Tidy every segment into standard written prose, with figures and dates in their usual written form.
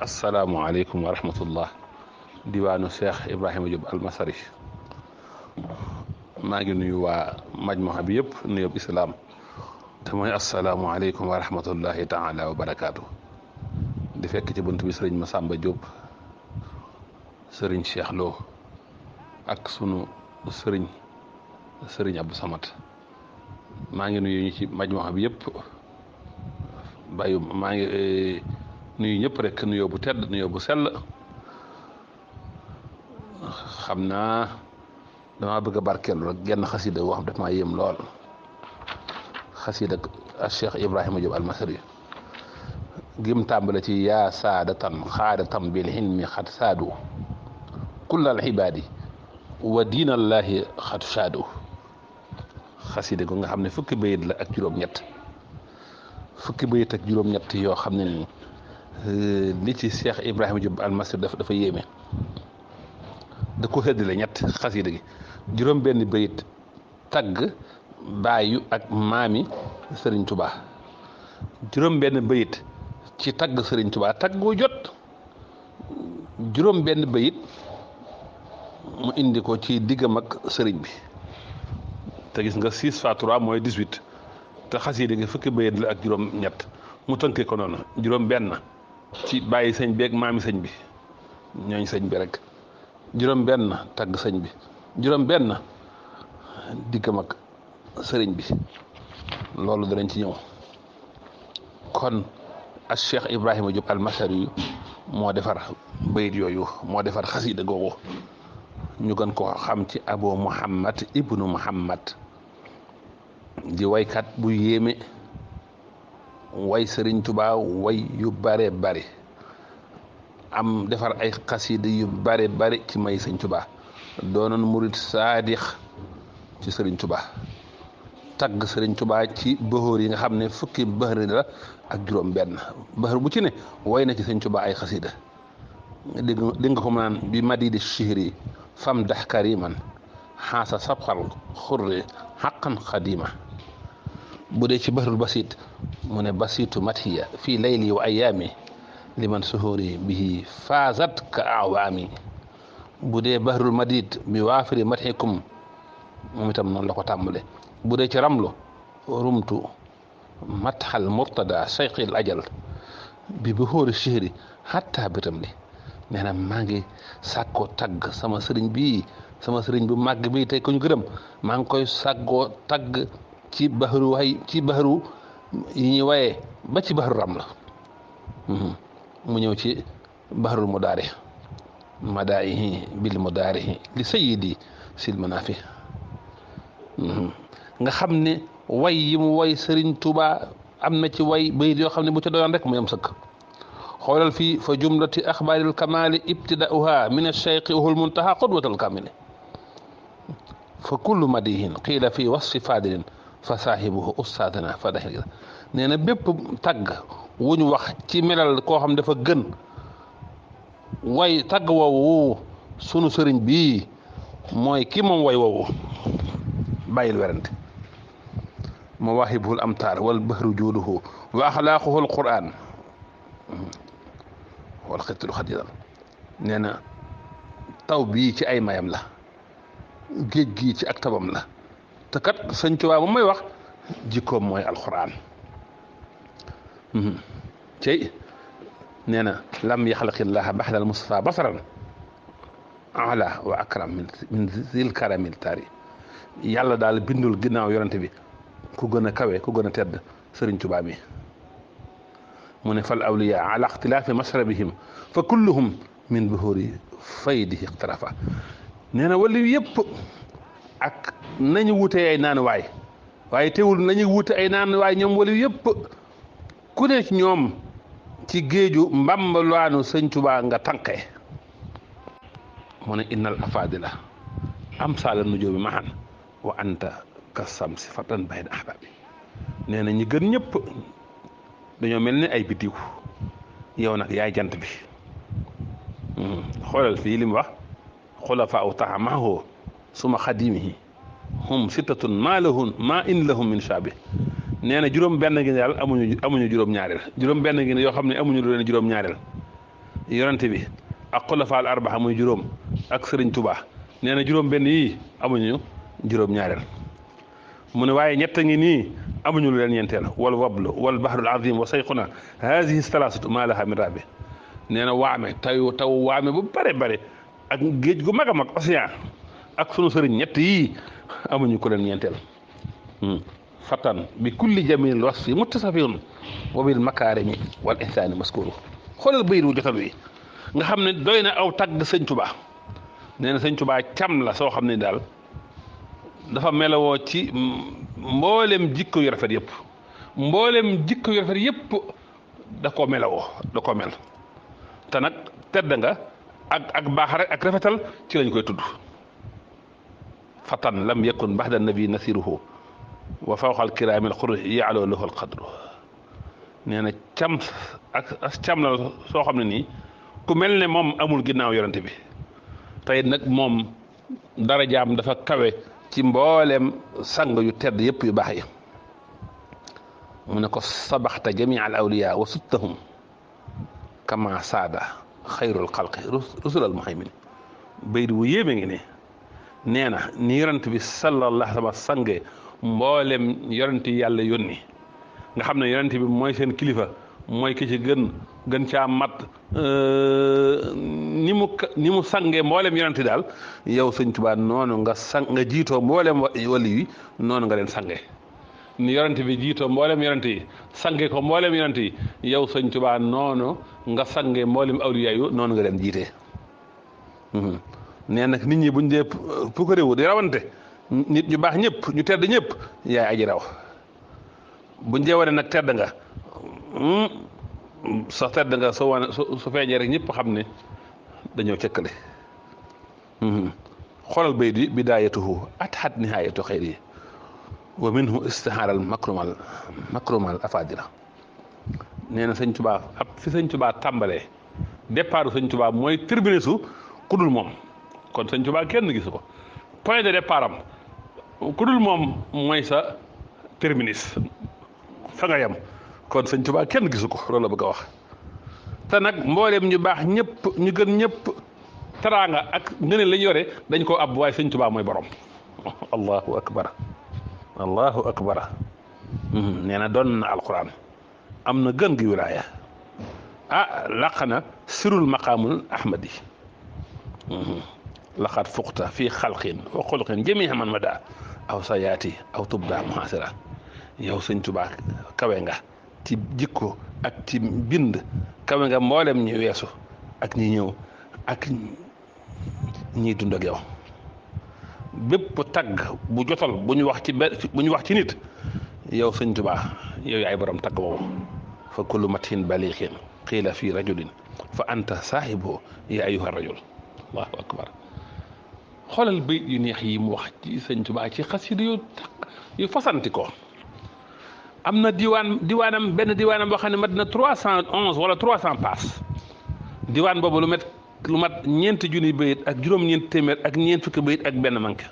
asalaamualeykum wa rahmatullah diwaanu Cheikh Ibrahima Diop Almasari maa ngi nuyu waa majmuha bi yëpp nuyób islaam te mooy asalaamualeykum wa rahmatullahi taala wa barakaatu di fekk ci bunt bi sëriñ Masamba Diop sëriñ Cheikh Lo ak sunu sëriñ Abdou Samad maa ngi nuyu ñu ci majmuha bi yëpp bàyyi maa ngi nuyu ñëpp rek nuyoo bu tedd nuyoo bu sell xam naa dama bëgg a barkeelu rek genn xasida boo xam daf maa yéem lool xasida ak Cheikh Ibrahima Diop Almasari gim tàmbale ci yaa saadatan xaadatan bil hilmi xat saadu kullal xibaadi wa diinallahi xat saadu xasida ko nga xam ne fukki bayit la ak juróom-ñett fukki bayit ak juróom-ñett yoo xam ne ni li ci Cheikh Ibrahima Diop Almasari dafa yéeme da ko xëddale ñett xasida gi juróom benn bayit tagg baayu ak maami Serigne Touba juróom benn bayit ci tagg Serigne Touba tagg gu jot juróom benn bayit mu indi ko ci diggam ak Serigne bi te gis nga 6 fois 3 mooy 18 te xasida gi fukki bayit la ak juróom ñett mu tënkee ko noonu juróom benn ci bàyyi sëñ bi ak maami sëñ bi ñooñ sëñ bi rek juróom benn tagg sëñ bi juróom benn diggam ak sëriñ bi loolu danañ ci ñëw kon ak Cheikh Ibrahima Diop Almasari moo defar bayit yooyu moo defar xasida googu ñu gën ko xam ci Abu Muhammad ibnu Muhammad di waykat bu yéeme way sëriñ Tuubaa way yu bare bari am defar ay xasida yu bare bari ci may sëriñ Tuubaa doonoon murid saadix ci sëriñ Tuubaa tagg sëriñ Tuubaa ci bëxóor yi nga xam ne fukki bëxër la ak juróom benn bëxër bu ci ne way na ci sëriñ Tuubaa ay xasida dégg nga ko mu naan bi madidi chihri fam dax kariman xaasa sabxal xurri xaqan xadima bu dee ci bëxërul basit mu ne basitu mathiya fii layli wa ayaami liman suhuri bihi faazat ka awaami bu dee bahrul madid bi waafiri mathikum moom itam noonu la ko tàmbale bu dee ci ramlu rumtu matxal murtada sayqil ajal bi buxóori chihri hatta bitam li nee na maa ngi sàkkoo tagg sama sëriñ bii sama sëriñ bu màgg bii tey ko ñu gërëm maa ngi koy sàkkoo tagg ci baxaru ci baxaru yi ñuy wayee ba ci baxaru ram la mu ñëw ci baxarul mudaari madaayihi bil mudaarihi li sayidi sil manaafi nga xam ne way yi mu way Serigne Touba am na ci way bayit yoo xam ne bu ca doyoon rek mu yem sëkk xoolal fii fa jumlati axbaaril kamaali ibtidauha min alcheyqi wahul muntaha qudwatal kamili fa kullu madihin qiila fii wasfi fadilin fa saahibuhu ustaadana fa daxil nee na bépp tagg wu ñu wax ci melal koo xam dafa gën way tagg woowu sunu sëriñ bii mooy ki moom way woowu bàyyil werante mawaahibuhul amtaar wal bahru juuduhu wa axlaaquhul quraan wal xitlu xadiidal nee na taw bii ci ay mayam la géej gii ci ak tabam la te kat sëñ Tuubaa moom may wax jikkoom mooy alquran cey nee na lam yaxlaqillaha baxdal mustafa basaran ala wa akram min zil karamil tari yàlla daal bindul ginnaaw yonante bi ku gën a kawe ku gën a tedd sëriñ Tuubaa mi mu ne fal awliya ala ixtilaafi masrabihim fa kulluhum min buhuri faydihi ixtarafa nee na wali yëpp ak nañu wute ay naan waay waaye teewul nañu wute ay naan waay ñoom wali yëpp ku ne ci ñoom ci géeju mbambaluwaanu sëñ Tuubaa nga tànqee mu ne innal afadila amsaala nujoomi mahan wa anta kasamsi fatan bayna ahbabi nee na ñi gën ñëpp dañoo mel ni ay biddiw yow nag yaay jant bi xoolal fii li mu wax xulafaa u taxa maahu suma xadimihi hum sittatun maa in lahum min shaabi nee na juróom benn gi daal amuñu juróom ñaareel juróom benn gi yoo xam ne amuñu lu leen juróom ñaareel yonente bi ak xulafa al arbaa muy juróom ak Sëriñ Tuubaa nee na juróom benn yii amuñu juróom ñaareel mu ne waaye ñett ngi nii amuñu lu leen ñeenteel wal wablu wal bahrul azim wa sayxuna haadihi salaasatu maa laha min rabbi nee na waame taw waame bu bare bare ak géej gu mag a mag océan ak sunu sëriñ ñett yii amuñu ko leen ñeenteel fatan bi kulli jamil wasfi muttasafihun wa bil makaarimi wal ihsaani maskuru xoolal bayit wu jotal wi nga xam ne doy na aw tagg sëñ Tuubaa nee na sëñ Tuubaa cam la soo xam ne daal dafa melawoo ci mboolem jikko yu rafet yëpp mboolem jikko yu rafet yëpp da koo melawoo da koo mel te nag tedd nga ak baax rek ak rafetal ci lañ koy tudd fatan lam yakun baxda nabi nasiruhu wa fawqal kiraamil xurri yaaloo lahu alqadru nee na cam ak cam la soo xam ne nii ku mel ne moom amul ginnaaw yonente bi tey nag moom darajaam dafa kawe ci mboolem sang yu tedd yëpp yu baax yi mu ne ko sabaxta jamia al awliya wa suttahum kama saada xayrul xalqi rusulal muhaymin bayit wu yéeme ngi ne nee na ni yonent bi sallallahu alayhi wa sallam sange mboolem yonent yàlla yónni nga xam ne yonent bi mooy seen kilifa mooy ki ci gën caa mat ni mu sange mboolem yonent daal yow sëñ Tuubaa noonu nga jiitoo mboolem wali yi noonu nga leen sange ni yonent bi jiitoo mboolem yonent yi sange ko mboolem yonent yi yow sëñ Tuubaa noonu nga sange mboolem awliya yu noonu nga leen jiitee nee nag nit ñi buñ dee pukkariwu di rawante nit ñu baax ñëpp ñu tedd ñëpp yaay aji raw buñ dee wane nag tedd nga sa tedd nga soo wane su feeñee rek ñëpp xam ne dañoo cëkkale xoolal bay di bidaayatuhu athat nihaayatu xayri wa minhu istihaaral makrumal afadila nee na sëñ Tuubaa ab fi sëñ Tuubaa tàmbalee départ sëñ Tuubaa mooy terminus su ku dul moom kon sëñ Tuubaa kenn gisu ko point de départ am ku dul moom mooy sa terminus fa nga yem kon sëñ Tuubaa kenn gisu ko loolu la bëgg a wax te nag mbooleem ñu baax ñëpp ñu gën ñëpp teraanga ak ngëneel lañ yore dañ koo ab waaye sëñ Tuubaa mooy borom allahu akbar allahu akbar nee na doon na alquran am na gën gi wilaaya laq na sirul maqaamul ahmadi laqad fuqta fii xalqin wa xulqin jamiiha man mada aw sayaati aw tubda muhasira yow sëñ Tuubaa kawe nga ci jikko ak ci bind kawe nga mboolem ñi weesu ak ñi ñëw ak ñiy dund ak yow bépp tagg bu jotal bu ñu wax ci nit yow sëñ Tuubaa yow yaay borom tagg boobu fa kullu mathin baliixin qiila fii rajulin fa anta saahibu ya ayyuha rajul allahu akbar xoolal bayit yu neex yi mu wax ci sëñ Tuubaa ci xasida yu fasanti ko am na diwaanam benn diwaanam boo xam ne mat na 311 wala 300 paas diwaan boobu lu mat ñeenti junni bayit ak juróom-ñeenti téeméer ak ñeent fukki bayit ak benn manqué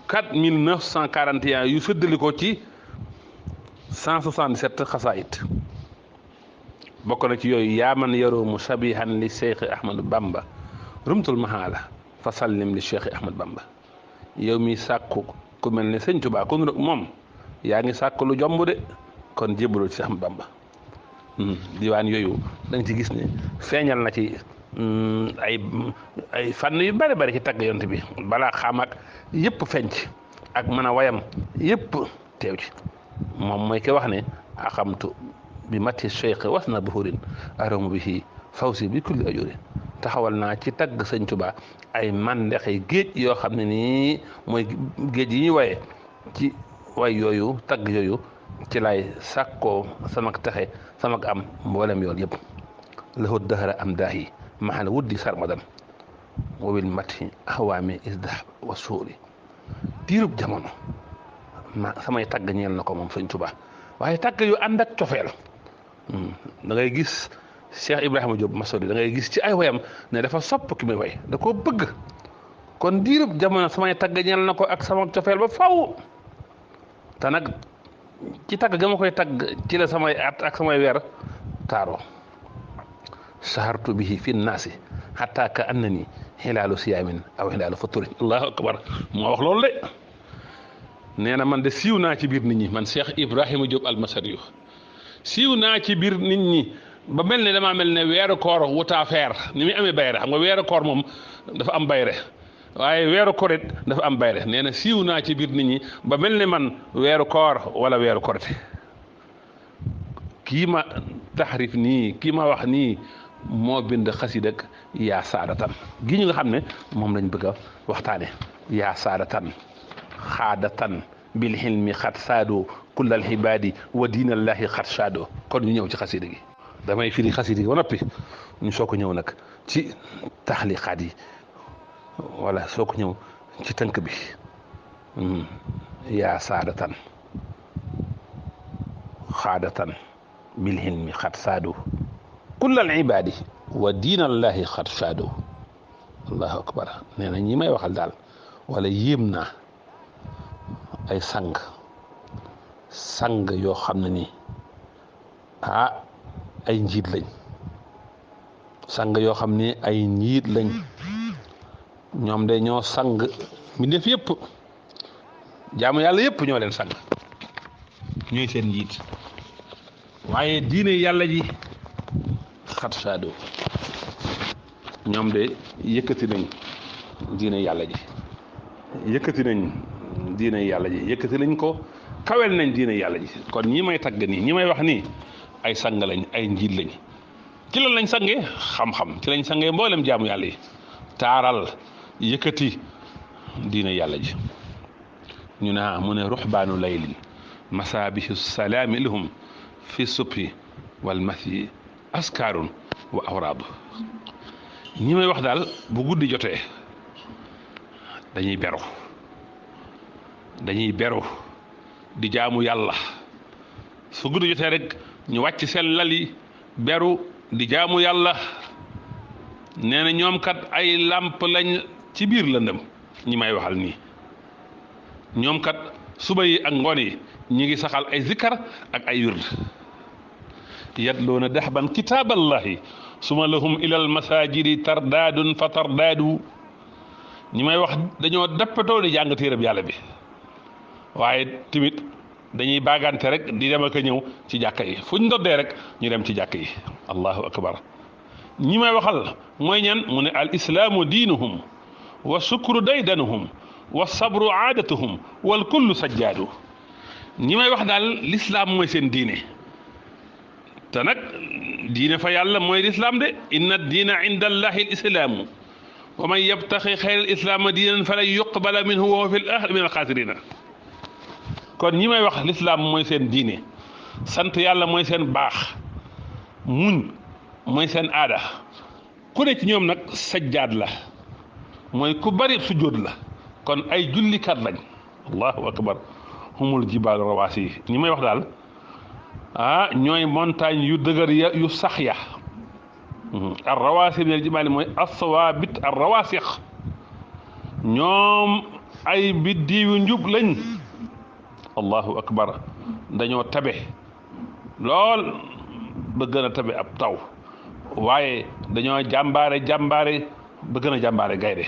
4941 yu sëddali ko ci 177 xasaayit bokk na ci yooyu yaaman yarumu sabihan li cheikh ahmadou bamba rumtul mahala fa sallim li cheikh ahmad bamba yow mi sàkku ku mel ne sëñ Tuubaa ku nu moom yaa ngi sàkku lu jomb de kon jébbaloo ci Ahmad Bamba diwaan yooyu da nga ci gis ne feeñal na ci ay fànn yu bari bari ci tagg yonent bi balaa xam ak yëpp fenc ak mën a wayam yëpp teew ci moom mooy ki wax ne axamtu bi mati cheikh was na buhurin aramu bihi fawsi bi kulli ajuri taxawal naa ci tagg sëñ Tuubaa ay mandexi géej yoo xam ne nii mooy géej yi ñuy waye ci way yooyu tagg yooyu ci lay sàkkoo samak taxe samak am mboolem yoon yëpp lahu dahra am daahi maxal wuddi sarmadan wowil mati awaami isdah wa suuri diirub jamono samay tagg ñeel na ko moom sëñ Tuubaa waaye tagg yu ànd ak cofeel da ngay gis Cheikh Ibrahima Diop Masori da ngay gis ci ay wayam ne dafa sopp ki muy way da koo bëgg kon diirub jamono samay tagg ñeel na ko ak sama cofeel ba faw te nag ci tagg ga ma koy tagg ci la samay at ak samay weer taaroo sahartu bihi fi nnaasi hatta ka annani xilaalu siyaamin aw xilaalu futurin allahu akbar moo wax loolu de nee na man de siiw naa ci biir nit ñi man Cheikh Ibrahima Diop Almasari siiw naa ci biir nit ñi ba mel ne damaa mel ne weeru koor wutaa feer ni muy amee bayre xam nga weeru koor moom dafa am bayre waaye weeru koor it dafa am bayre nee na siiw naa ci biir nit ñi ba mel ne man weeru koor wala weeru korite kii ma taxrif nii kii ma wax nii moo bind xasida ak yaa saadatan gi ñu nga xam ne moom lañ bëgg a waxtaane yaa saadatan xaadatan bil xilmi xat saado kullal xibaadi wa diinallahi xat saado kon ñu ñëw ci xasida gi damay firi xasida gi ba noppi ñu soo ko ñëw nag ci taxliqaat yi wala soo ko ñëw ci tënk bi yaa saadatan xaadatan bil xilmi xat saado kullal ibaadi wa diinallahi xat saado allahu akbar nee na ñi may waxal daal wala yéem naa ay sang yoo xam ne nii ay njiit lañ sang yoo xam ne ay njiit lañ ñoom de ñoo sang mbindeef yëpp jaamu yàlla yëpp ñoo leen sang ñooy seen njiit waaye diine yàlla ji xat saado ñoom de yëkkati nañ diine yàlla ji yëkkati nañ ko kawel nañ diine yàlla ji kon ñi may tagg nii ñi may wax nii ay sang lañ ay njiit lañ ci lan lañ sange xam-xam ci lañ sange mboolem jaamu yàlla yi taaral yëkkati diine yàlla ji ñu ne mu ne ruxbaanu laylin masaabihu salaami lahum fi subhi wal mathi askaarun wa awraadu ñi may wax daal bu guddi jotee dañuy beru di jaamu yàlla su guddi jotee rek ñu wàcc seen lal yi beru di jaamu yàlla nee na ñoom kat ay làmp lañ ci biir lëndëm ñi may waxal nii ñoom kat suba yi ak ngoon yi ñi ngi saxal ay zikkar ak ay wird yatluuna dahban kitaaballahi suma lahum ilal masajidi tardaadun fa tardaadu ñi may wax dañoo dappatoo di jàng téereb yàlla bi waaye tamit dañuy baagante rek di dem ak a ñëw ci jàkka yi fu ñu ndoddee rek ñu dem ci jàkka yi allahu akbar ñi may waxal mooy ñan mu ne al islaamu diinuhum wa sukru daydanuhum wa sabru aadatuhum wal kullu sajjaadu ñi may wax daal lislaam mooy seen diine te nag diine fa yàlla mooy lislaam de inna diina inda allahi al islaamu wa man yabtaxi xayra al islaama diinan falan yuqbala minhu wa huwa fi l axirati min al xaasirina kon ñi may wax lislaam mooy seen diine sant yàlla mooy seen baax muñ mooy seen aada ku ne ci ñoom nag sajjaad la mooy ku bari sujjóot la kon ay jullikat lañ allahu akbar humul jibaalu rawaasi yi ñi may wax daal ñooy montagne yu dëgër ya yu sax ya ar rawaasi min al jibaali mooy aswaabit ar rawaasix ñoom ay biddiwu njub lañ allahu akbar dañoo tabe lool ba gën a tabe ab taw waaye dañoo jàmbaare ba gën a jàmbaare gaynde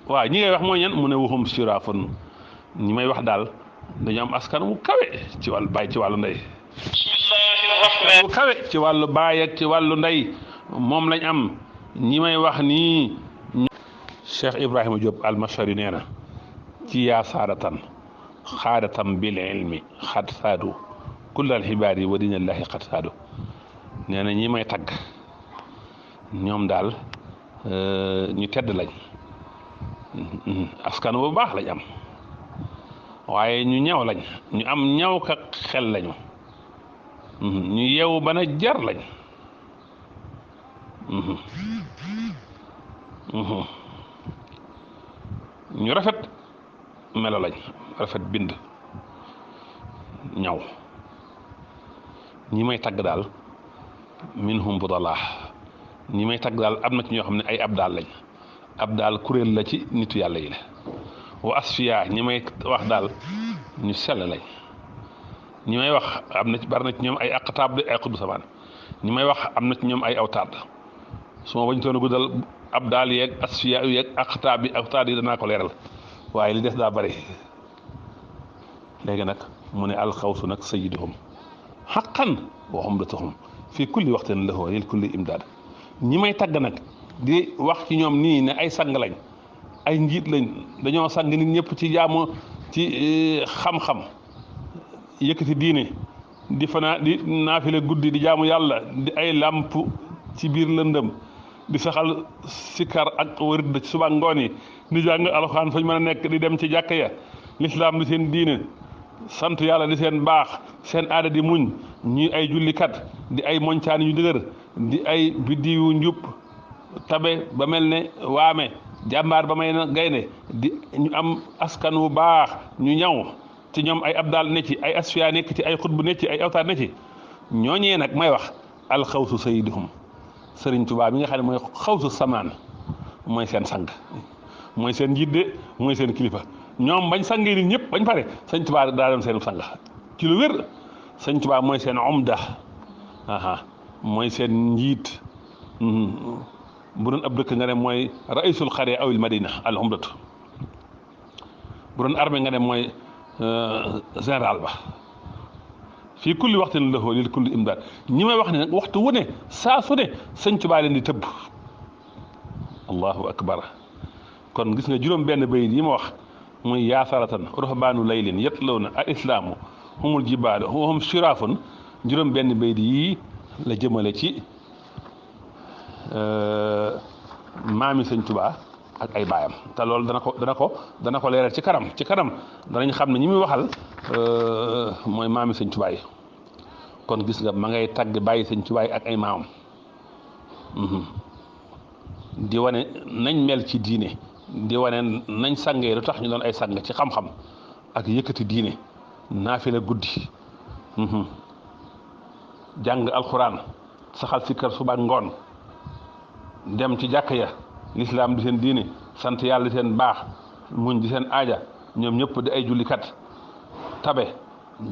waaw ñi ngay wax mooy ñan mu ne waxum siraafun ñi may wax daal dañoo am askan wu kawe ci wàllu baay ci wàllu ndey wu kawe ci wàllu baay ak ci wàllu ndey moom lañ am ñi may wax nii Cheikh Ibrahima Diop Almasari nee na ci yaa saadatan xaadatam bil ilmi xad saadu kullal xibaari wa dinallahi xad saadu nee na ñi may tagg ñoom daal ñu tedd lañ askan bu baax lañ am waaye ñu ñaw lañ ñu am ñaw ka xel lañu ñu yeewu ba na jar lañ ñu rafet melo lañ rafet bind ñaw ñi may tagg daal minhum budallah ñi may tagg daal am na ci ñoo xam ne ay abdaal lañ abdaal kuréel la ci nitu yàlla yi la wa asfiya ñi may wax daal ñu sell lañ ñi may wax am na ci bari na ci ñoom ay aqtaab de ay xutbu samaan ñi may wax am na ci ñoom ay awtaad su ma bañ toon a guddal ab daal yeeg asfiya yeeg aqtaab yi danaa ko leeral waaye li des daa bari léegi nag mu ne alxawsu nag sayyiduhum xaqan wa umdatuhum fii kulli waxtin lahu lil kulli imdaad ñi may tagg nag di wax ci ñoom nii ne ay sang lañ ay njiit lañ dañoo sang nit ñëpp ci jaamu ci xam-xam yëkkati diine di naafile guddi di jaamu yàlla di ay làmp ci biir lëndëm di saxal sikar ak wërd ci suba ngoon yi di jàng alxuraan fañ mën a nekk di dem ci jàkka ya lislaam di seen diine sant yàlla di seen baax seen aada di muñ ñuy ay jullikat di ay moncaan yu dëgër di ay biddiwu njub tabe ba mel ne waame jàmbaar ba may na gaynde di ñu am askan wu baax ñu ñaw ci ñoom ay abdal ne ci ay asfiya nekk ci ay xutbu ne ci ay awtaar ne ci ñooñee nag may wax alxawsu sayyiduhum Sëriñ Tuubaa bi nga xam ne mooy xawsu samaan mooy seen sang mooy seen njiit de mooy seen kilifa ñoom bañ sangee nit ñëpp bañ pare Sëriñ Tuubaa daa doon seen sang ci lu wér Sëriñ Tuubaa mooy seen umda mooy seen njiit bu doon ab dëkk nga ne mooy raisul xare awil madina al umdatu bu doon armée nga ne mooy général ba fii kulli waxtin lahu lil kulli imdaad ñi may wax ne nag waxtu wu ne saa su ne Sëñ Tuubaa leen di tëbb allahu akbar kon gis nga juróom benn bayit yi ma wax muy yaasaratan ruhbaanu laylin yatlawna al islaamu humul jibaalu hum shiraafun juróom benn bayit yi la jëmale ci maami Sëñ Tuubaa ak ay baayam te loolu dana ko leeral ci kanam danañ xam ne ñi muy waxal mooy maami Sëñ Tuubaa yi kon gis nga ma ngay tagg bàyyi Sëñ Tuubaa yi ak ay maamam di wane nañ mel ci diine di wane nañ sangee lu tax ñu doon ay sang ci xam-xam ak yëkkati diine naafila guddi jàng alxuraan saxal sikkar suba ak ngoon dem ci jàkk ya lislaam di seen diine sant yàlla di seen baax muñ di seen aaja ñoom ñëpp di ay jullikat tabe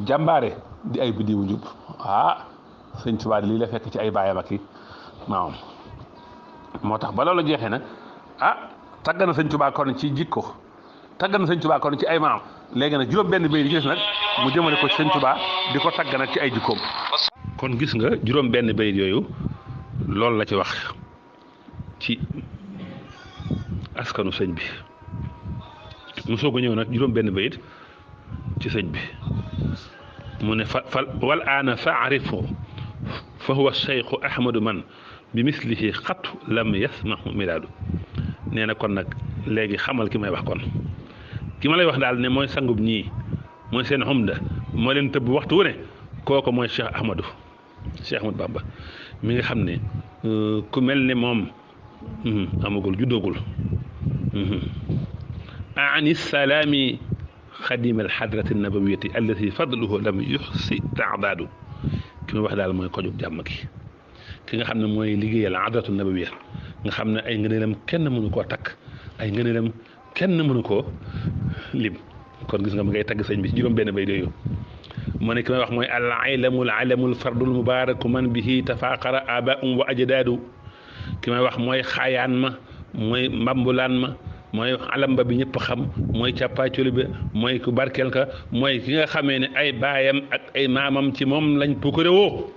jàmbaare di ay biddiwu njub Sëñ Tuubaa lii la fekk ci ay baayam ak i maamam moo tax ba loolu jeexee nag tagg na Sëñ Tuubaa kon ci jikko tagg na Sëñ Tuubaa kon ci ay maamam léegi nag juróom benn bay di gis nag mu jëmale ko ci Sëñ Tuubaa di ko tagg nag ci ay jikkoom kon gis nga juróom benn bayit yooyu loolu la ci wax ci askanu sëñ bi mu soog a ñëw nag juróom benn bayit ci sëñ bi mu ne fa wal aana faarifu fa huwa cheikhu ahmadu man bi mislihi xatu lam yasmahu milaadu nee na kon nag léegi xamal ki may wax kon ki ma lay wax daal ne mooy sangub ñii mooy seen xumda moo leen tëbb waxtu wu ne kooku mooy Cheikh Ahmadou Bamba mi nga xam ne ku mel ne moom amagul juddoogul ani salaami xadim alxadrati nabawiyati allati fadluhu lam yuxsi taadaadu ki may wax daal mooy ko jóg jàmm ki nga xam ne mooy liggéeyal adratu nabawiya nga xam ne ay ngëneelam kenn mënu koo takk ay ngëneelam kenn mënu koo lim kon gis nga ma ngay tagg sëñ bi juróom benn bay yooyu mu ne ki may wax mooy al ilamul alamul fardul mubaraku man bihi tafaqara abaum wa ajdaadu ki may wax mooy xaayaan ma mooy mbambulaan ma mooy alamba bi ñëpp xam mooy càppaacoli bi mooy ku barkeel ka mooy ki nga xamee ne ay baayam ak ay maamam ci moom lañ pukkare woo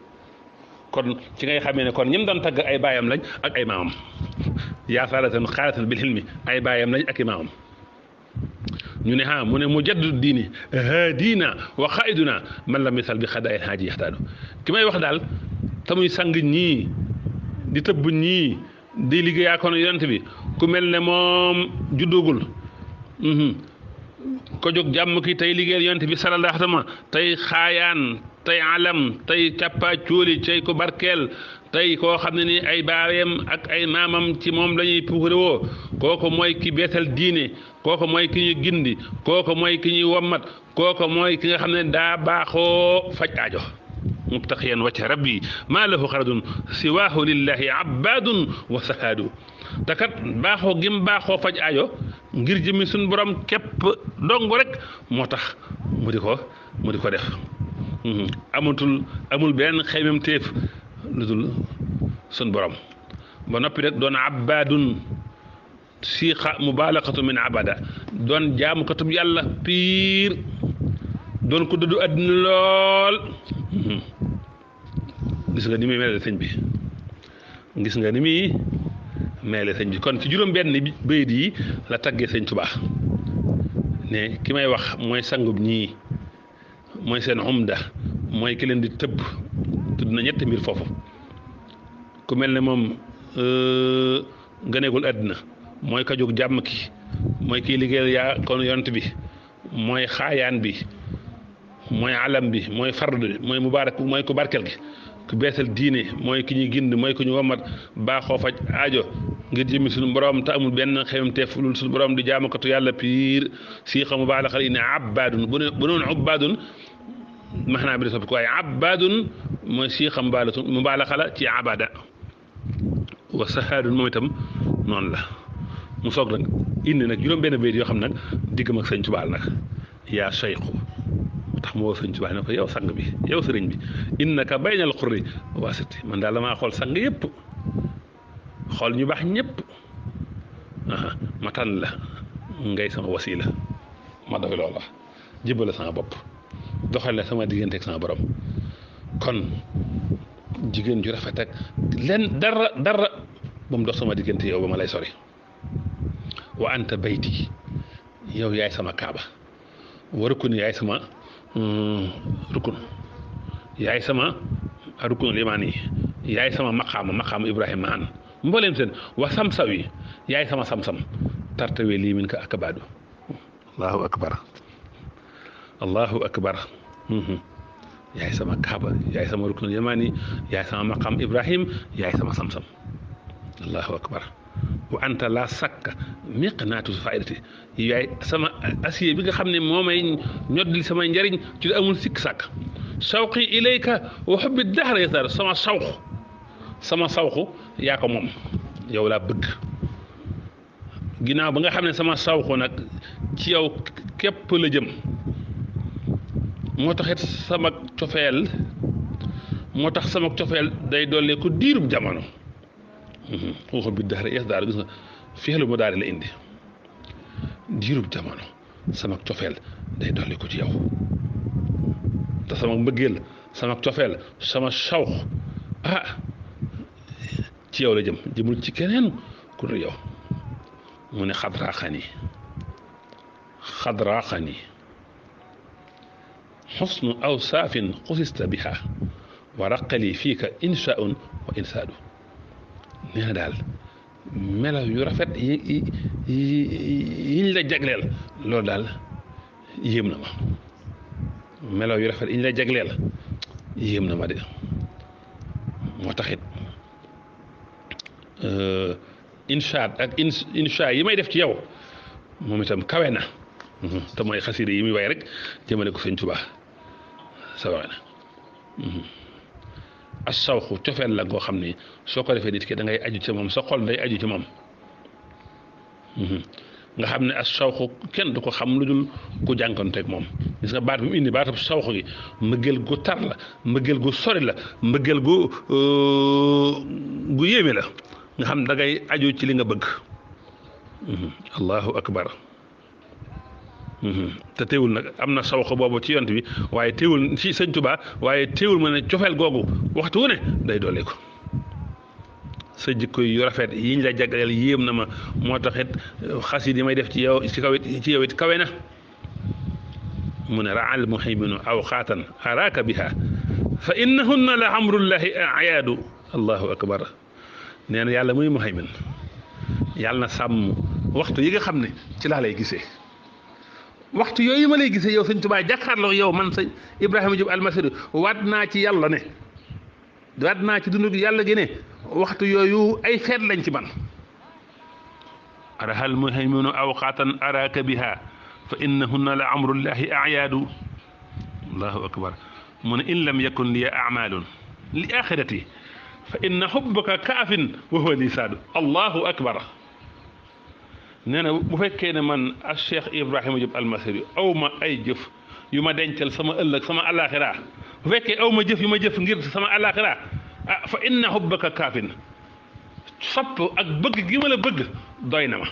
kon ci ngay xamee ne kon ñim doon tagg ay baayam lañ ak ay maamam yaasaratan xaalatan bil hilmi ay baayam lañ ak i maamam ñu ne mu ne mujaddid diini haadina wa xaiduna man lam yasal bi xadaayil haaji yaxtaadu ki may wax daal tamuy sang ñii di tëbb ñii di liggéeyaa kon yonent bi ku mel ne moom juddugul ko jóg jàmm ki tey liggéeyal yonent bi sallallahu alayhi wa sallam tey xaayaan tey alam tey càppaa cóoli tey ko barkeel tey koo xam ne ni ay baayam ak ay maamam ci moom la ñuy puukare woo kooku mooy ki beesal diine kooku mooy ki ñu gindi kooku mooy ki ñuy wommat kooku mooy ki nga xam ne daa baaxoo faj aajo mubtaxiyan wacca rabbi maa lahu xaradun siwaahu lillahi abbaadun wa sahaadu te kat baaxoo gim baaxoo faj aajo ngir jëmi suñ borom képp dong rek moo tax mu di ko def amul benn xeymam téef lu dul sun borom ba noppi rek doon abbaadun siixa mubaalaqatu min abada doon jaamukatub yàlla piir doon ko dëddu àddina lool gis nga ni muy mel sëñ bi gis nga ni muy mel sëñ bi kon ci juróom-benn bayit yi la taggee sëñ Tuubaa ne ki may wax mooy sangub ñii mooy seen umda mooy ki leen di tëbb tudd na ñetti mbir foofu ku mel ne moom gëneegul àddina mooy ka jóg jàmm ki mooy kiy liggéeyal yaa kon yont bi mooy xaayaan bi mooy alam bi mooy fard bi mooy mubaarak mooy ku barkel gi ku beesal diine mooy ki ñuy gind mooy ku ñu wamat baaxoo faj aajo ngir jëmi suñu borom te amul benn xewamteef lu suñu borom di jaamakatu yàlla piir sii xa mubaalaxal yi ne abbaadun bu noon ubbaadun maxnaa bi di soppi ko waaye abbaadun mooy sii xa mubaalaxala ci abada wa sahaadun moom itam noonu la mu soog nag indi nag juróom-benn bayit yoo xam nag diggam ak sëñ Tuubaa nag yaa sayxu tax mu woo sëñ Tuubaa ne ko yow sang bi yow sëriñ bi innaka baynal xurri waasiti man daal damaa xool sang yëpp xool ñu baax ñëpp ma tànn la ngay sama wasila ma doy loola jëbale sama bopp doxale sama diggante ak sama borom kon jigéen ju rafet ak len dara ba mu dox sama diggante yow ba ma lay sori wa anta bayti yow yaay sama kaaba wa rukun yaay sama rukun yaay sama rukun limaan yi yaay sama maqaama Ibrahima an mbooleem seen wa samsaw yi yaay sama sam-sam tartawe lii min ka akabaadu allahu akbar yaay sama kaaba yaay sama rukun limaan yi yaay sama maqaam Ibrahim yaay sama sam-sam allahu akbar wa anta la sakka miqnaatu faydati yaay sama acier bi nga xam ne moo may ñoddil samay njariñ ci lu amul sikk sàkk sawqi ilayka wa hubbi dahra yasar sama sawxu yaa ko moom yow laa bëgg ginnaaw ba nga xam ne sama sawxu nag ci yow képp la jëm moo taxit sama cofeel day dolli ko diirub jamono xuuxa bi daara es daara gis nga feelu mu daari la indi diirub jamono sama cofeel day dolli ko ci yow te sama mbëggeel sama cofeel sama sawx ci yow la jëmul ci keneen ku dul yow mu ne xadraxani xusnu awsaafin xusista biha wa raqali fiika inshaun wa insaadu nee na daal melaw yu rafet yiñ la jagleel loolu daal yéem na ma melaw yu rafet yiñ la jagleel yéem na ma de moo taxit inshaat ak insha yi may def ci yow moom itam kawe na te mooy xasida yi muy way rek jëmale ko sëñ Tuubaa sa waxe na as sawxu cofeel la ngoo xam ne soo ko defee nit ki da ngay aju ci moom sa xol day aju ci moom nga xam ne as sawxu kenn du ko xam lu dul ku jànkonteeg moom gis nga baat bi mu indi baatab sawxu gi mbëggeel gu tar la mbëggeel gu sori la mbëggeel gu yéeme la nga xam da ngay aju ci li nga bëgg allahu akbar te teewul nag am na sawxu boobu ci yont bi waaye teewul ci sëñ Tuubaa waaye teewul ma ne cofeel googu waxtu wu ne day dolli ko sa jikko yu rafet yiñ la jagleel yéem na ma moo taxit xasid yi may def ci yow it kawe na mu ne raal muhayminu awqaatan araaka biha fa innahunna la amrullahi ayaadu allahu akbar nee na yàlla muy muhaymin yàlla na sàmm waxtu yi nga xam ne ci laa lay gisee waxtu yooyu ma lay gisee yow sëñ Tuubaa jàkkaarloo yow man sëñ Ibrahima Diop Almasri waat naa ci yàlla ne waat naa ci dundu yàlla gi ne waxtu yooyu ay feet lañ ci man arahal muhayminu awqaatan araaka biha fa innahunna la amrullahi ayaadu allahu akbar mu ne in lam yakun liya amalun li axirati fa inna hubbaka kaafin wa huwa li saadu allahu akbar nee na bu fekkee ne man ak Cheikh Ibrahima Diop Almasri aw ma ay jëf yu ma dencal sama ëllëg sama alaxira bu fekkee aw ma jëf yu ma jëf ngir sama alaxira ah fa inna hubbaka kaafin sopp ak bëgg gi ma la bëgg doy na ma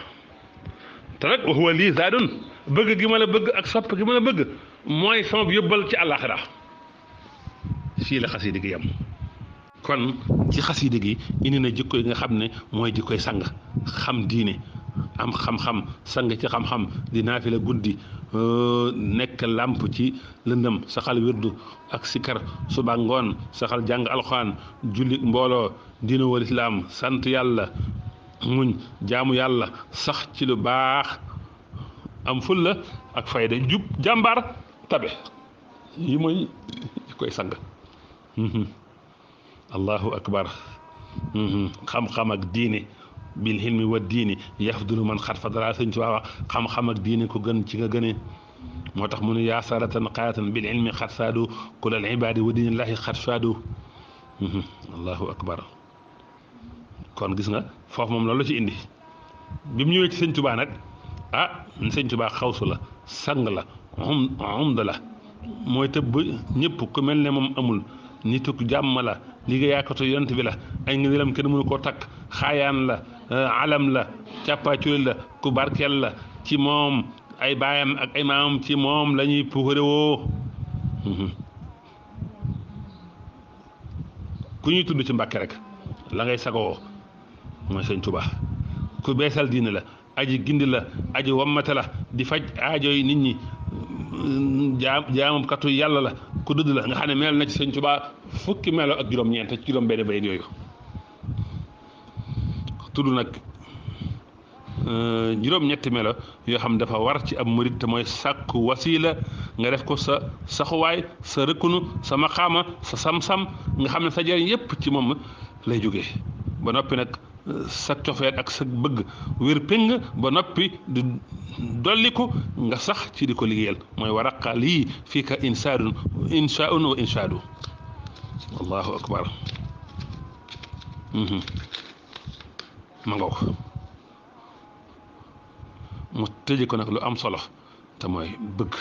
te nag wa huwa lii zaadun bëgg gi ma la bëgg ak sopp gi ma la bëgg mooy sama yóbbal ci àllaaxira fii la xasida gi yam kon ci xasida gi indi na jikko yi nga xam ne mooy jikkoy sang xam diine am xam-xam sang ci xam-xam di naafila guddi nekk làmp ci lëndëm saxal wirdu ak sikar suba ngoon saxal jàng alxuraan julli mbooloo diina wal islaam sant yàlla muñ jaamu yàlla sax ci lu baax am fulla ak fayda jub jàmbaar tabe yi mooy koy sang allahu akbar xam-xam ak diine bil hilmi wa diini yafdulu man xat fadala sëñ Tuubaa wax xam-xam ak diine ko gën ci nga gënee moo tax mu ne yaa saratan xaayatan bil ilmi xat saadu kulal ibaadi wa diinillahi xat saadu allahu akbar kon gis nga foofu moom loolu la ci indi bi mu ñëwee ci sëñ Tuubaa nag ah sëñ Tuubaa xawsu la sang la umda la mooy tëbb ñëpp ku mel ne moom amul nituk jàmm la liggéeyaakatu yonent bi la ay ngëneelam kenn mënu koo takk xaayaan la alam la càppaaculi la ku barkeel la ci moom ay baayam ak ay maamam ci moom la ñuy puukarewoo ku ñuy tudd ci Mbàkke rek la ngay sagoo mooy sëñ Tuubaa ku beesal diine la aji gindi la aji wammate la di faj aajoy nit ñi jaamam katu yàlla la ku dëdd la nga xam ne mel na ci sëñ Tuubaa fukki melo ak juróom-ñeent ci juróom-benn bayit yooyu tudd nag juróom-ñetti melo yoo xam dafa war ci ab murit te mooy sàkku wasiila nga def ko sa saxuwaay sa rëkkunu sa maqaama sa sam-sam nga xam ne sa jëriñ yépp ci moom lay jógee ba noppi nag sa cofeet ak sa bëgg wér péng ba noppi di dolliku nga sax ci di ko liggéeyal mooy waraqa lii fii ka insaadun insaaun wa insaadu allahu akbar ma nga ko mu tëje ko nag lu am solo te mooy bëgg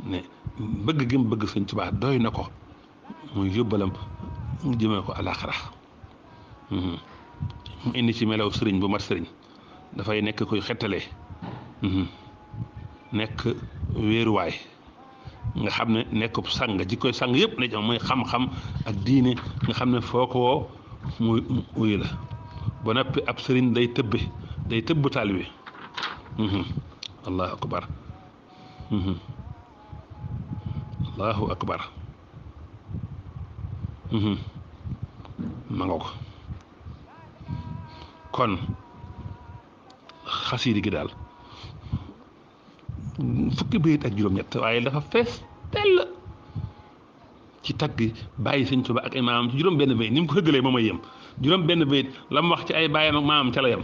ne bëgg gi mu bëgg sëñ Tuubaa doy na ko muy yóbbalam mu jëmee ko àllaaxira mu indi ci melaw sëriñ bu mat sëriñ dafay nekk koy xettalee nekk wéeruwaay nga xam ne nekkub sang ji koy sang yëpp ne mooy xam-xam ak diine nga xam ne foo ko woo muy uyu la ba noppi ab sëriñ day tëbb taalibe allahu akbar allahu akbar ma nga ko kon xasiidi gi daal fukki bayit ak juróom-ñett waaye dafa fees tell ci tagg bàyyi sëñ Tuubaa ak ay maamam ci juróom-benn bayit ni mu ko hëggalee moom ay yem juróom-benn bayit la mu wax ci ay baayam ak maamam ca la yem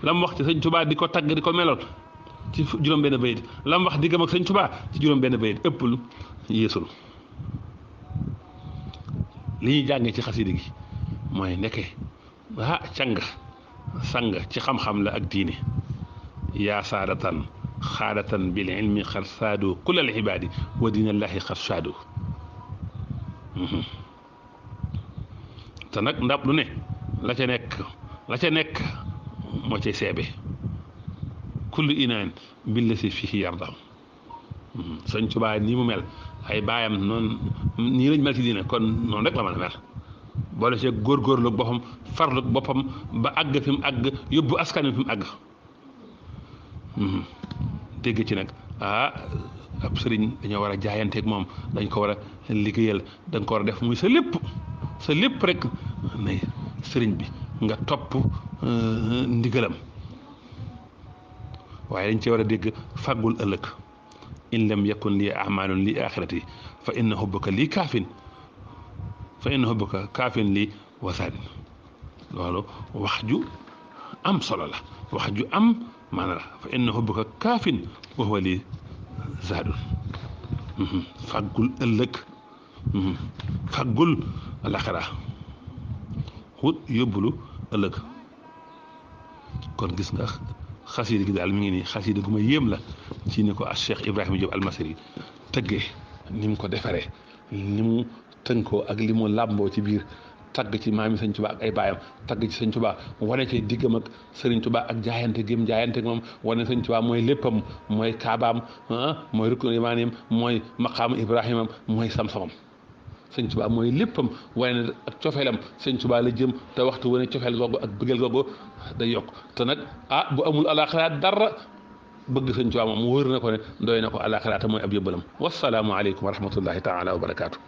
la mu wax ci sëñ Tuubaa di ko tagg di ko meloon ci juróom-benn bayit la mu wax diggam ak sëñ Tuubaa ci juróom-benn bayit ëppul yéesul li ñuy jàngee ci xasida gi mooy nekke sang ci xam-xam la ak diine yaa saadatan xaadatan bil ilmi xar saadu kulal ibaadi wa diinallahi xar saadu te nag ndab lu ne la ca nekk moo cay seebe kullu inaan billasi fihi yardaw sëñ Tuubaa nii mu mel ay baayam noonu nii lañ mel ci diine kon noonu rek la mën a mel boole ci góorgóorlu boppam farlu boppam ba àgg fi mu àgg yóbbu askan wi fi mu àgg dégg ci nag ab sëriñ dañoo war a jaayanteeg moom dañ ko war a liggéeyal dañ ko war a def muy sa lépp rek ne sëriñ bi nga topp ndigalam waaye dañ ci war a dégg fàggul ëllëg in lam yakun li amalun li axirati fa inna hubbaka lii kaafin lii wasaadin loolu wax ju am solo la wax ju am maana la fa inna hubbaka kaafin wa huwa lii zaadun fàggul ëllëg fàggul alaxira wut yóbbulu ëllëg kon gis nga xasiida gi daal mi ngi nii xasiida gu ma yéem la ci ni ko Cheikh Ibrahima Diop Almasri tëggee ni mu ko defaree ni mu tënkoo ak li mu làmboo ci biir tagg ci maami sëñ Tuubaa ak ay baayam tagg ci sëñ Tuubaa wane ci diggam ak sëriñ Tuubaa ak jaayante gém jaayante moom wane sëñ Tuubaa mooy léppam mooy kaabaam mooy ruknu yamaaniyam mooy maqaamu ibrahimam mooy samsamam sëñ Tuubaa mooy léppam wane ne ak cofeelam sëñ Tuubaa la jëm te waxtu wane cofeel googu ak bëggal googu day yokk te nag bu amul alaaxira dara bëgg sëñ Tuubaa moom wóor na ko ne doy na ko alaaxira te mooy ab yóbbalam wasalaamu aleykum wa rahmatullahi taala wa barakaatu